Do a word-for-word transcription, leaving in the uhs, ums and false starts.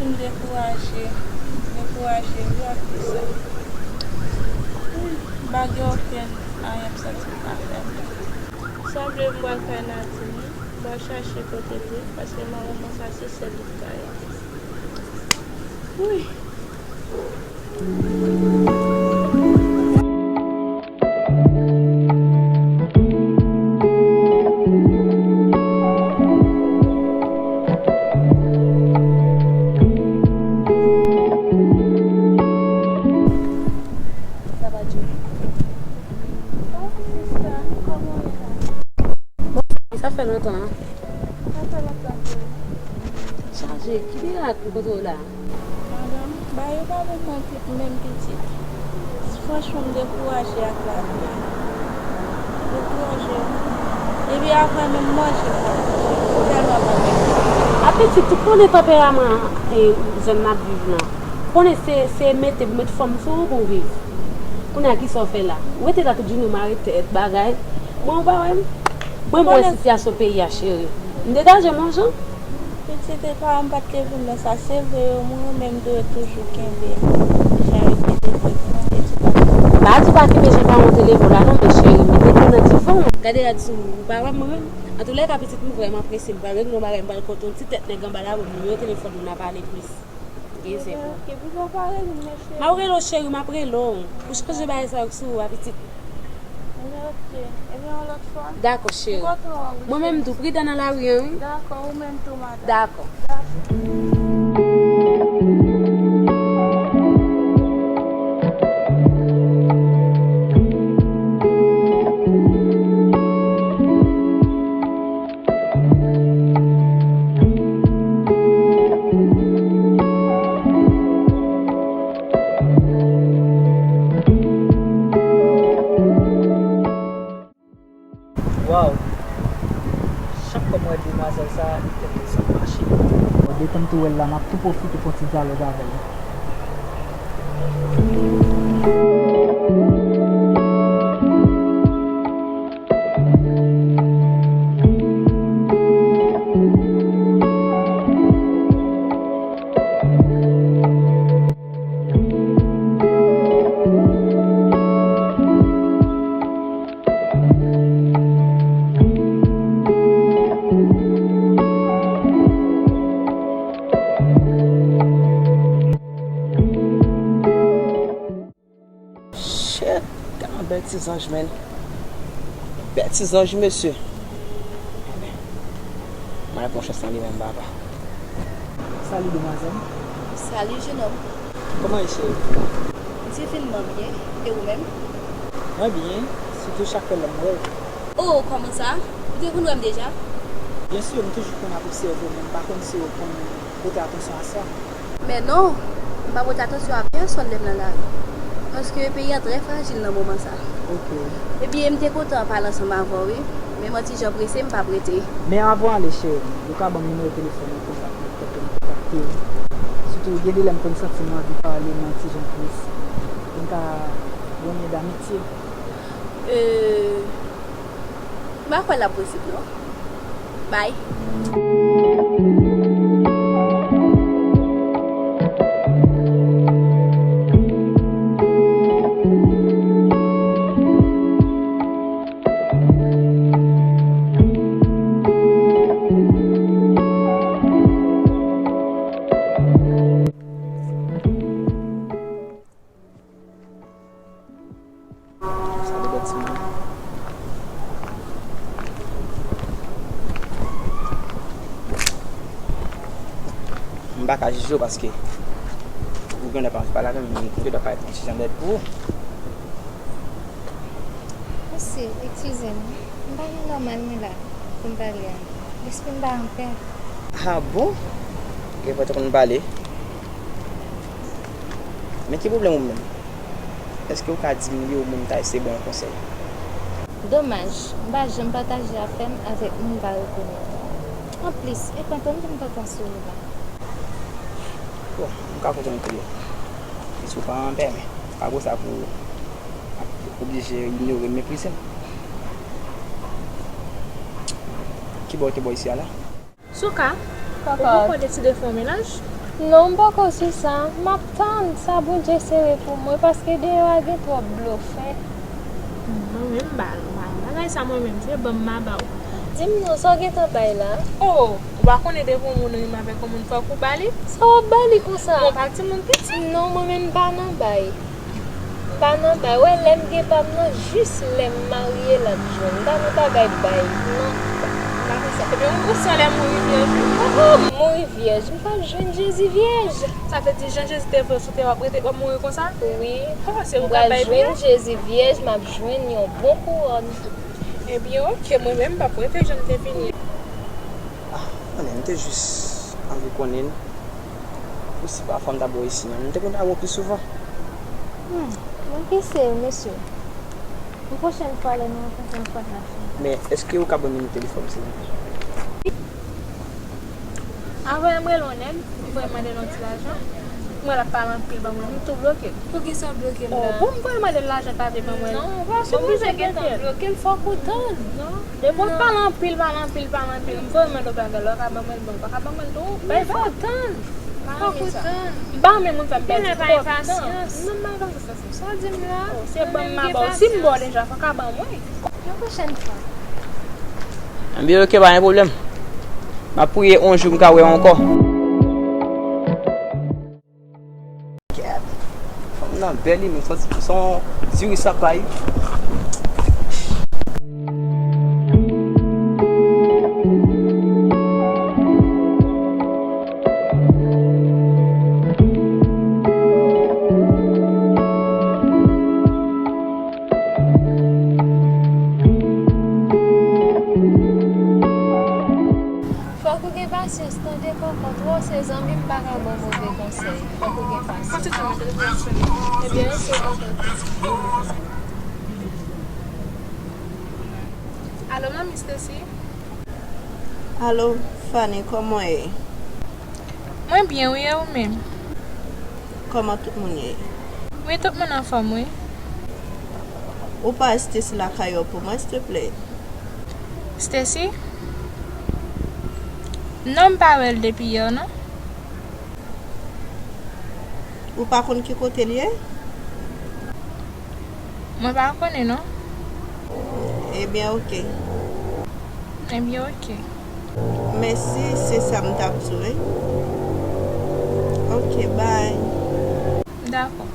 M dekouraje, m dekouraje wi ak fi sa. M pa gen okenn anyen m santi m ka fè. Sanble m pral kay Nadine wi. M pral chache kote l ye, paske manman mwen sa se sèl li t ka ede. Wi. Sa va, Joe? Oh, sista, kòman w ye la? Bon, sa fè lontan, an. Sa fè lontan, vre. Chaje, ki mirak ou kote w la? Madanm, bagay yo pa bon menm pi-, menm pitit. Franchman, m dekouraje ak lavi a. M dekouraje, wi. Epi avè menm manje m pa manje. M tèlman pa manje. A pitit, ou konnen tanperaman, e, zòn n ap viv lan. Ou konnen se, se mete, pou met fòm sou ou pou w viv. Kounye a, kisa w fè la? Ou rete la tout jounen, ou mare tèt, bagay. Mwen, ou pa wè m? Mwen, m wè sitiyasyon peyi a, cheri. M degaje m yon jan. Pitit, e pa, m pa t leve m nan sa. Se vre, yo mouri, men m dwe toujou kenbe. Jan yo kenbe tèt mwen, e tout bagay. M pa di w pa kenbe jan paran w te leve w la, non, men cheri, mete kò nan divan w. Gade la, di sou ou, ou pa wè m, mwen menm? Antoulèka, pitit, m vrèman prese. M pral regle yon bagay, m pral konte yon ti tèt nèg anba la, bon, nimewo telefòn ou, n a pale plis. Gen se pou. Ok, pou sa w pa rele m, men cheri. M ap rele w, cheri, m ap rele w. Pou chanje bagay sa yo sou ou a, pitit. Ok. Ebyen, yon lòt fwa. Dakò, cheri. M kontan wè w, wi, cheri. Mwen menm tou, pridan nan lari a, wi. Dakò, ou menm tou, madanm. Dakò. Dakò. Waw! Chak fwa m wè demwazèl sa a, li fè m desann mache. Bon, detan m tou wè l la, m ap tou pwofite fè yon ti dyalòg avè l. Shit, gade yon bèl ti zanj, man. Bèl ti zanj, mesye. Ebyen, m al pran chans nan li menm, papa. Salut, demwazèl. Salut, jeune homme. Kòman ye, cheri? Divinman byen. E ou menm? Mwen byen, sitou chak fwa lè m wè w. Oh, kòman sa? Ou te konn wè m deja? Byen si, m toujou konn ap obsève w, men m pa konn si w konn pote atansyon a sa. Men non, m pa pote atansyon a pèsòn lè m nan lari. Paske peyi a trè frajil nan moman sa. Ok. Ebyen, m te kontan pale ansanm avè w, wi. Men m yon ti jan prese, m p ap rete. Men avan w ale, cheri, ou ka ban m nimewo telefòn ou konsa pou m kontakte w. Sitou, gen de lè m konn santi m anvi pale mwen yon ti jan plis. Pou n ka gen yon lyen damitye. Euh, m pa kwè l ap posib, non. Bye. Sa depè ti moun. M pa ka jije w paske ou gen dwa pa anvi pale avè m, men m gen dwa parèt yon ti jan lèd pou ou. Mesye, eskize m. M pa nan nòmal mwen la pou m pale a. Lespri m pa anpè. Ah bon? Gen fwa w te konn pale. Men ki pwoblèm ou menm? Èske w ka di m li, ou menm ta eseye ban yon konsèy? Domaj, m pa janm pataje afè m avèk moun m pa rekonèt. Anplis, e pa tann pou m t ap asire la. Bon, m ka konprann ou tou. E si w pa anpè, men pa gwo sa pou ap oblije inyore m, meprize m. Kibò, kibò isi a la? Souka, ou poko deside fè yon mennaj? Non, m poko sou sa. M ap tann sa Bondye sere pou mwen, paske deyò a gen twòp blofè. Mwen menm, m pa nan bagay sa mwen menm, se ban m m a ba w. Di m non, sa w gentan bay la? Oh, ou pa konnen depi yon moun renmen avèk yon moun, fòk ou ba li? Sa w ap ba li konsa? Bon, pa timoun piti. Non, mwen menm m pa nan bay. M pa nan bay. Wè, lè m gen pa m nan, jis lè m marye l ap jwenn. M pa nan bagay bay. Non. M pa fè sa. Ebyen, ou, ou se lè mouri vyèj wi. Oh, mouri vyèj. M p ap jwenn Jezi vyèj. Sa vle di, jan Jezi te vle sou tè, w ap rete, w ap mouri konsa? Wi. Oh, se ou k ap bay byen? M pral jwenn Jezi vyèj, m ap jwenn yon bon kouwòn. Ebyen, oke, mwen menm, m p ap rete jan m te vini. Ah, konnen, m te jis anvi konnen. Ou si pafwa m ta ba w isi, non? M te konn ba w pi souvan. Hmm, mwen ki se, mesye. Yon pwochèn fwa, lè nou rankontre ankò, n a fini. Men, èske ou ka ban m nimewo telefòn, silvouplè? Avan m rele yon nèg, m voye mande l yon ti lajan. Mwen l ap pale anpil ban mwen, m tou bloke l. Poukisa w bloke l la? Oh, bon, m voye mande l lajan, l pa vle ban mwen l. Non, ou pa sipoze gentan bloke l, fòk ou tann. Non. Depi w ap pale anpil, pale anpil, pale anpil, m voye mande w bagay la, w ka ban mwen l, bon, w pa ka ban mwen l tou, bay vag. Fòk ou tann. Fòk ou tann. M pa renmen moun fè m pèdi twòp tan. Non, m pa gen pasyans. Sa w di m la? Oh, se ban m m a ba w. Si m ba w deja, fò w ka ban mwen. Yon pwochèn fwa. Ebyen, oke, pa gen pwoblèm. M ap priye yon jou m ka wè w ankò. Gad. Fanm nan bèl, wi, men se yon diri sa bay. Fòk ou gen pasyans, tande kòkòt. Wè w se zanmi m, m pa ka ba w move konsèy. Fòk ou gen pasyans. Ebyen, oke, kòkòt. Alo, manmi Stacy? Alo, Fanny, kòman w ye? Mwen byen, wi, e ou menm? Kòman tout moun ye? Wi, tout moun anfòm, wi. Ou pa Stacy lakay ou pou mwen, silteplè? Stacy? Non, m pa wè l depi yè, non. Ou pa konn ki kote l ye? Mwen pa konnen, non. Ebyen, oke. Ebyen, oke. Mèsi, se sa m t ap di w, wi. Oke, bay. Dakò.